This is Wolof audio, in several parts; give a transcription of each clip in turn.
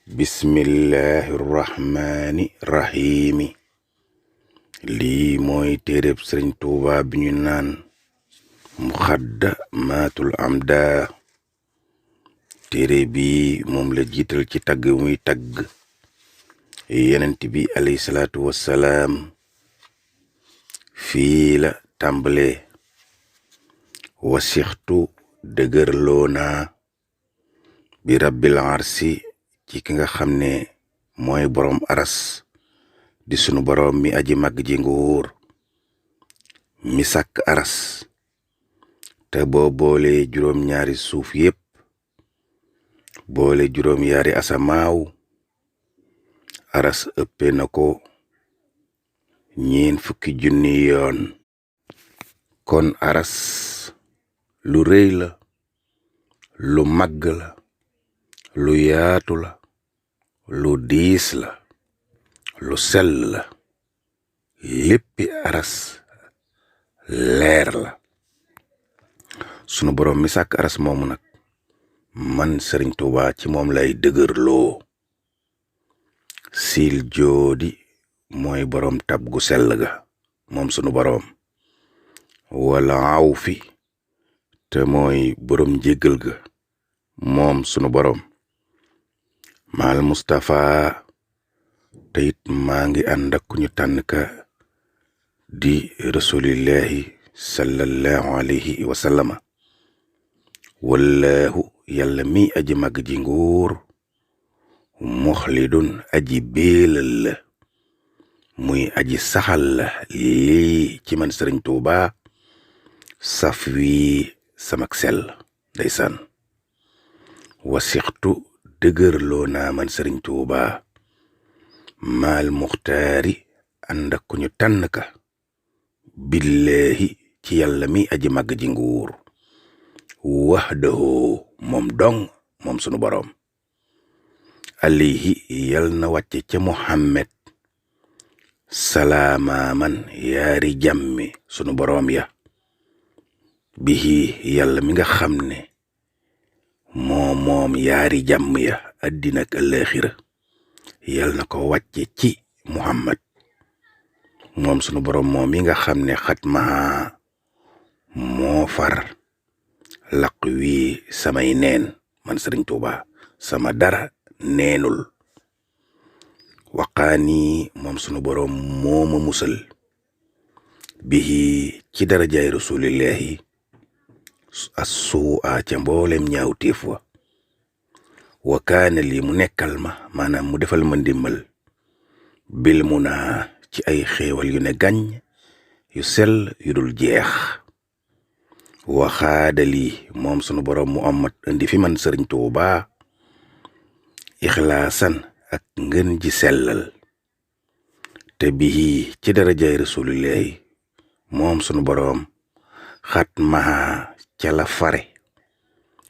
bismillahi rahmaani rahiimi lii mooy téereb sëriñ Tuuba bi ñu naan muxaddamaatul amda. téere bi moom la jiital ci tagg muy tagg yenent bi alayhi salaatu wassalaam. fii la tàmbalee wasixtu dëgërloo naa bi rabbil arsi ci ki nga xam ne mooy boroom aras di sunu boroom mi aji màgg ji nguur mi sàkk aras te boo boole juróom-ñaari suuf yépp boole juróom-yaari asamaaw aras ëppe na ko 20,000 yoon. kon aras lu rëy la, lu màgg la, lu yaatu la, lu diis la, lu sell la. léppi aras leer la. sunu boroom mi sàkk aras moomu nag man sëriñ Tuuba ci moom lay dëgërloo. sil joodi mooy boroom tab gu sell ga moom sunu boroom, wala aw fi te mooy boroom njéggal ga moom sunu boroom. maal Mustafa te it maa ngi ànd ak ku ñu tànn ka di rasulillahi sallallahu alayhi wa sallama. wallahu yàlla mi aji màgg ji nguur muxlidun aji béelal la muy aji saxal la lii ci man sëriñ Tuuba saf wi samak sell. ndeysaan wasixtu dëgërloo naa man sëriñ Tuuba maal muxtaari ànd ak ku ñu tànn ka billaahi ci yàlla mi aji màgg ji nguur wahdahu moom dong moom sunu boroom. alayhi yal na wàcce ca Muhammad salaamaaman yaari jàmmi sunu boroom ya bihi yàlla mi nga xam ne moom yaari jàmm ya àddina ak àllaaxira yal na ko wàcce ci Muhammad moom sunu boroom moom mi nga xam ne xatma moo far laq wi samay neen man sëriñ Tuuba sama dara neenul. waqaani moom sunu boroom mooma musal bihi ci darajaay rasulillahi assuu a ca mboolem ñaaw téef wa wa kaana lii mu nekkal ma maanaam mu defal ma ndimmal bil mu naa ci ay xéewal yu ne gàññ yu sell yu dul jeex. waxaadali moom sunu boroom mu amat indi fi man sëriñ Tuuba ixlaasan ak ngën ji sellal te bii ci darajaay rasulillahi moom sunu boroom xat maha ca la fare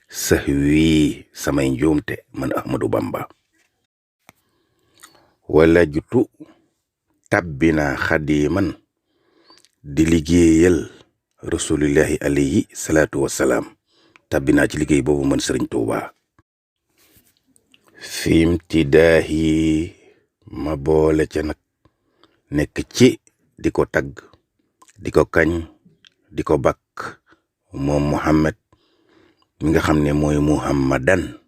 sax wii samay njuumte man Ahmadu Bamba. wala jutu tabbina xadiman di liggéeyal rasulillahi alayhi salaatu wassalaam. tabbinaa ci liggéey boobu man sëriñ Tuuba fimtidaahi ma boole ca nag nekk ci di ko tagg di ko kañ di ko bakk moom Muhammad mi nga xam ne mooy Muhammadan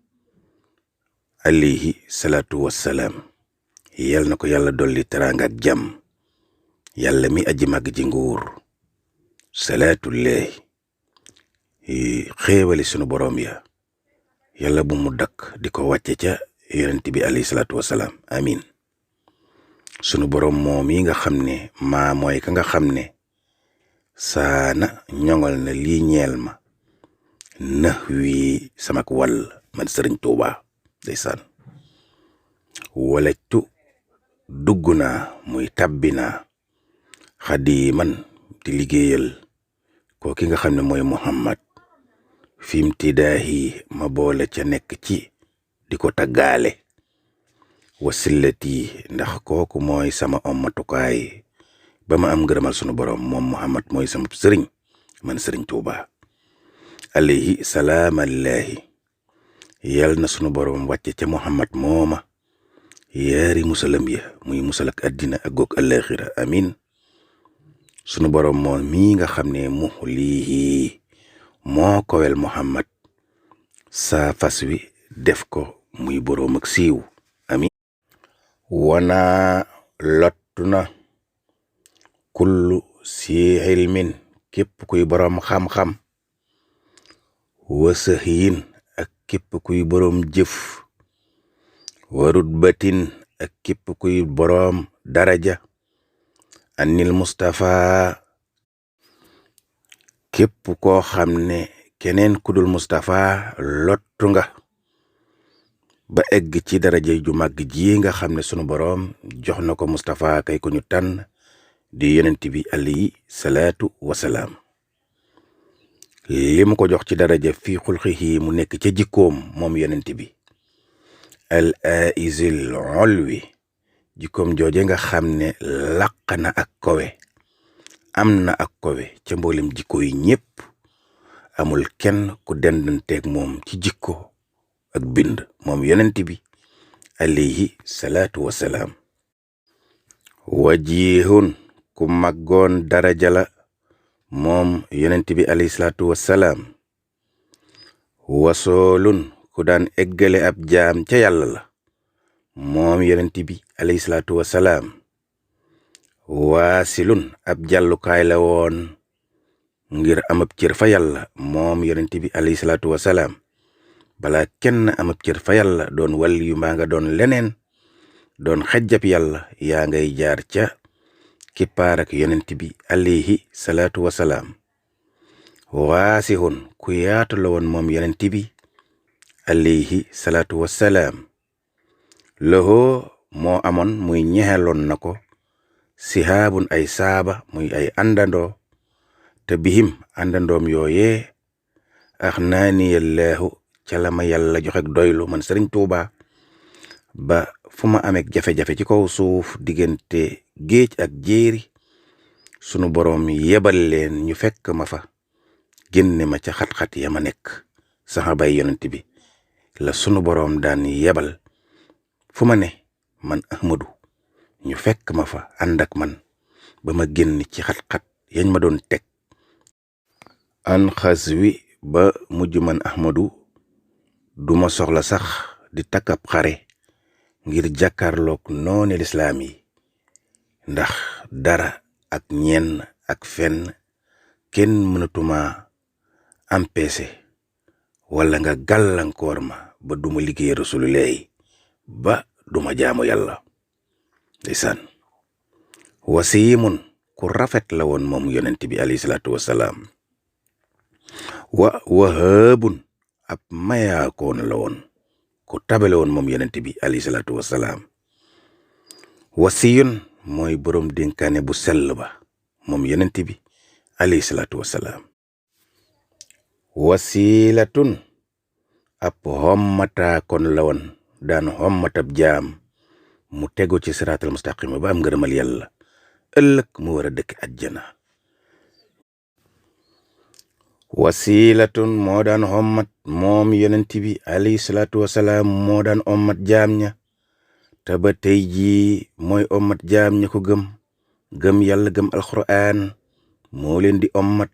alayhi salaatu wassalaam. yal na ko yàlla dolli teraanga ak jàmm yàlla mi aji màgg ji nguur salaatullahi xéewali sunu boroom ya yàlla bu mu dakk di ko wàcce ca yonent bi alayhi salaatu wassalaam. amin. sunu boroom moom yi nga xam ne mooy ka nga xam ne saana ñoŋal na lii ñeel ma nax wi samak wàll man sëriñ Tuuba. ndeysaan walajtu dugg naa muy tabbi naa xadiman di liggéeyal ko ki nga xam ne mooy Muhammad fimtidaahi ma boole ca nekk ci di ko taggaale wasillati ndax kooku mooy sama ommatukaay ba ma am ngërëmal sunu boroom moom Muhammad mooy sama sëriñ man sëriñ Tuuba. alayhi salaamallaahi yal na sunu boroom wàcce ca Muhammad mooma yaari musalam ya muy musal ak àddina ak goog àllaaxira amin. sunu boroom moo mii nga xam ne muxlihi moo kowel Muhammad saa fas wi def ko muy boroom ak siiw amin. wana lottu na kullu si ilmin képp kuy boroom xam-xam wasahiin ak képp kuy boroom jëf warut batin ak képp kuy boroom daraja anil Mustafa képp koo xam ne keneen kudul Mustafa lottu nga ba egg ci daraja ju màgg ji nga xam ne sunu boroom jox na ko Mustafa kay ko ñu tànn di yonent bi alayhi salaatu wasalaam. li mu ko jox ci daraja fii xulqihi mu nekk ca jikkoom moom yonent bi al aizil ulwi jikkoom jooje nga xam ne laq na ak kowe am na ak kowe ca mboolem jikko yi ñépp amul kenn ku dendanteeg moom ci jikko ak bind moom yonent bi alayhi salaatu wasalaam. wajihun ku màggoon daraja la moom yonent bi alayhi salaatu wasalaam. wasoolun ku daan eggale ab jaam ca yàlla la moom yonent bi alayhi salaatu wasalaam. waasilun ab jàllukaay la woon ngir am ab cër fa yàlla moom yonent bi alayhi salaatu wasalaam. balaa kenn am ab cër fa yàlla doon wàlli yu mbaa nga doon leneen doon xajjab yàlla yaa ngay jaar ca kippaar ak yonent bi alayhi salaatu wasalaam. waasihun ku yaatu la woon moom yonent bi alayhi salaatu wasalaam. loxoo moo amoon muy ñexeloon na ko sihaabun ay saaba muy ay àndandoo te bihim àndandoom yooyee ax naani yallaahu ca la ma yàlla joxe doylu man Sëriñ Tuuba ba fu ma ameek jafe-jafe ci kaw suuf diggante géej ak jéeri sunu boroom yebal leen ñu fekk ma fa génne ma ca xat-xat ya ma nekk saxaabay yonent bi la sunu boroom daan yebal fu ma ne man Ahmadu ñu fekk ma fa ànd ak man ba ma génn ci xat-xat yañ ma doon teg an xas wi ba mujj man Ahmadu duma soxla sax di takkab xare ngir jàkkaarloog nooni lislaam yi ndax dara ak ñenn ak fenn kenn mënatuma empêcher wala nga gàllankoor ma ba duma liggéey Rasulullahi ba duma jaamu yàlla ndeysaan. wasiimun ku rafet la woon moom yonent bi alayhi salaatu wasalaam. wahaabun ab mayaakoon la woon ku tabale woon moom yonent bi alayhi salaatu wasalaam. wasiyun mooy boroom dénkaane bu sell ba moom yonent bi alayhi salaatu wasalaam. wasilatun ab xommataakoon la woon daan xommatab jaam mu tegu ci siraatal mustaqima ba am ngërëmal yàlla ëllëg mu war a dëkk àjjana. wasilatun moo daan xommat moom yonent bi alayhi salaatu wasalaam moo daan ommat jaam ña te ba tey jii mooy ommat jaam ña ko gëm yàlla gëm alxuraan moo leen di ommat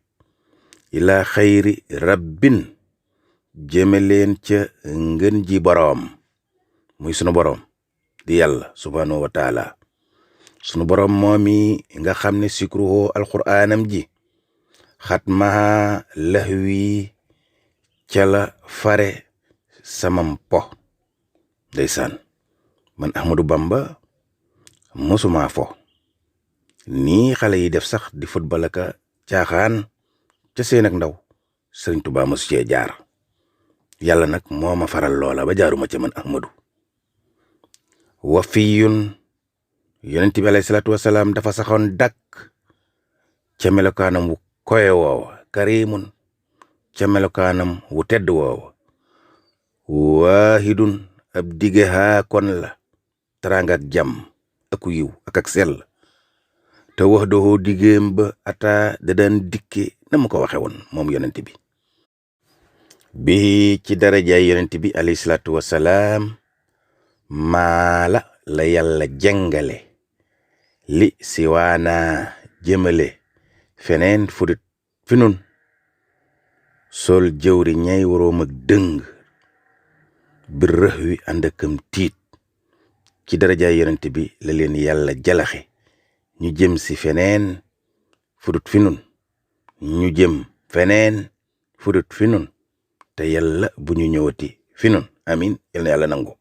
ilaa xayri rabbin jëme leen ca ngën ji boroom muy sunu boroom di yàlla subhaanahu wa taala. sunu boroom moomi nga xam ne sikruhoo alxuraanam ji xatmaha lahwi ca la fare samam po ndeysaan. man Ahmadu Bamba mosuma fo nii xale yi def sax di football ka caaxaan ca seen ak ndaw Sëriñ Tuubaa mosu cee jaar yàlla nag moo ma faral loola ba jaaruma ca man Ahmadu. wafiyun yonent bi alayhi salaatu wasalaam dafa saxoon dàkk ca melokaanam wu kowe woowa. karimun ca melokaanam wu tedd woowa. waahidun ab dige haa kon la teraanga ak jàmm aku yiw ak sell te wax doo digéem ba ata da daan dikke na mu ko waxe woon moom yonent bi. bi ci darajaay yonent bi alayhi salaatu wasalaam maala la yàlla jengale li siwaana jëmale feneen fudut fi nun sol jëwri ñay waroom ak dëng bir rëx wi ànd akam tiit ci darajaay yonent bi la leen yàlla jalaxe ñu jëm si feneen fudut fi nun ñu jëm feneen fudut fi nun te yàlla bu ñu ñëwati fi nun amin yal na yàlla nangu.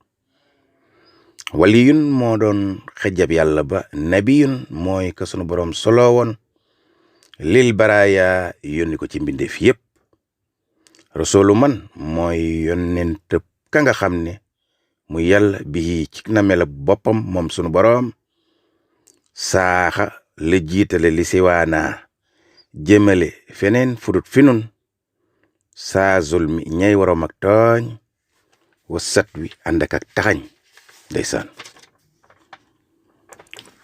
waliyun moo doon xejjab yàlla ba, nabiyun mooy ka sunu boroom solo woon lil baraaya yónni ko ci mbindeef yépp. rasulu man mooy yonent ka nga xam ne mu yàlla bi ci na mela boppam moom sunu boroom saaxa la jiitale li siwaana jëmale feneen fudut fi nun saa zulmi ñay waroom ak tooñ wa sat wi ànd ak taxañ. ndeysaan.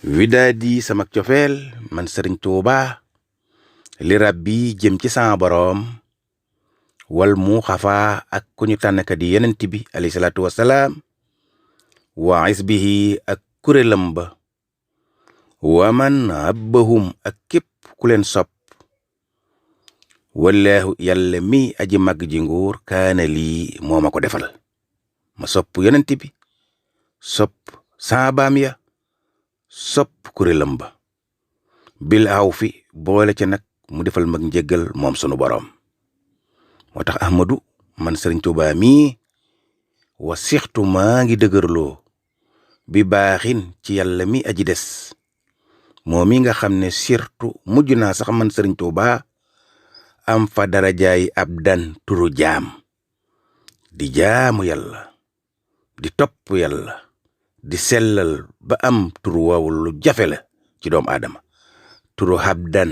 widaadi sama cofeel man Sëriñ Tuuba li rabbi jëm ci sama boroom wal mu xafaa ak ku ñu tànn ka di yonent bi alayhi salaatu wasalaam wa isbihi ak kurélam ba wa man abbahum ak képp ku leen sopp wallaahu yàlla mi aji màgg ji nguur kaana lii moo ma ko defal ma sopp yonent bi sopp saabaam ya sopp kurélam ba bil aw fi boole ca nag mu defal mag njëggal moom sunu boroom. moo tax ahmadu man Sëriñ Tuubaa mii wa sixtu maa ngi dëgërloo bi baaxin ci yàlla mi aji des moo mi nga xam ne surtout mujj naa sax man Sëriñ Tuubaa am fa darajaay abdan turu jaam di jaamu yàlla di topp yàlla di sellal ba am turu waawul lu jafe la ci doomu aadama turu abdan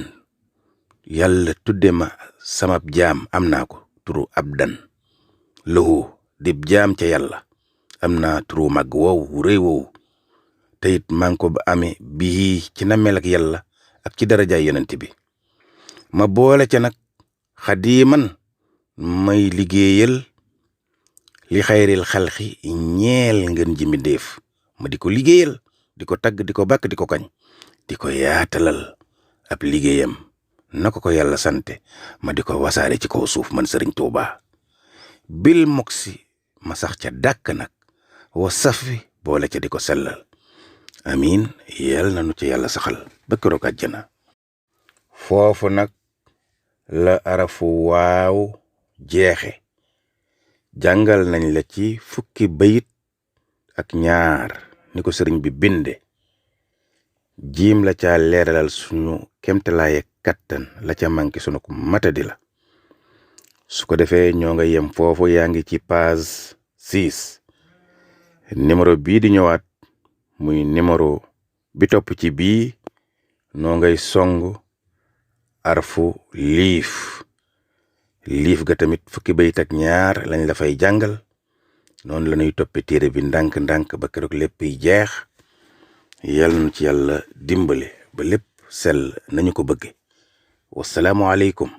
yàlla tudde ma samab jaam am naa ko turu abdan lahu dib jaam ca yàlla am naa turu mag wow rëy wow te it maa ngi ko ba amee bii ci na mel ak yàlla ak ci darajaay yonent bi ma boole ca nag xadiiman may liggéeyal li xayril xalxi ñeel ngeen ji mbindéef ma di ko liggéeyal di ko tagg di ko bàkk di ko kañ di ko yaatalal ab liggéeyam na ko yàlla sante ma di ko wasaare ci kaw suuf man Sëriñ Tuuba bil moksi ma sax ca dàkk nag wa safi boole ca di ko sellal amin yal na nu ci yàlla saxal ba keroog àjjana. foofu nag la arafu waaw jeexe jàngal nañ la ci fukki bayit ak ñaar ni ko sëriñ bi binde jiim la ca leeralal sunu kemtalaaye kattan la ca manki sunu ko matadi la. su ko defee ñoo nga yem foofu yaa ngi ci page 6 numéro bii di ñëwaat muy numéro bi topp ci bii noo ngay song arfu liif ga tamit fukki bayit ak ñaar lañ la fay jàngal noonu la ñuy toppe téere bi ndànk-ndànk ba keroog lépp yi jeex yàlla na ci yàlla dimbale ba lépp sell nañu ko bëgge. wassalaamu aleykum.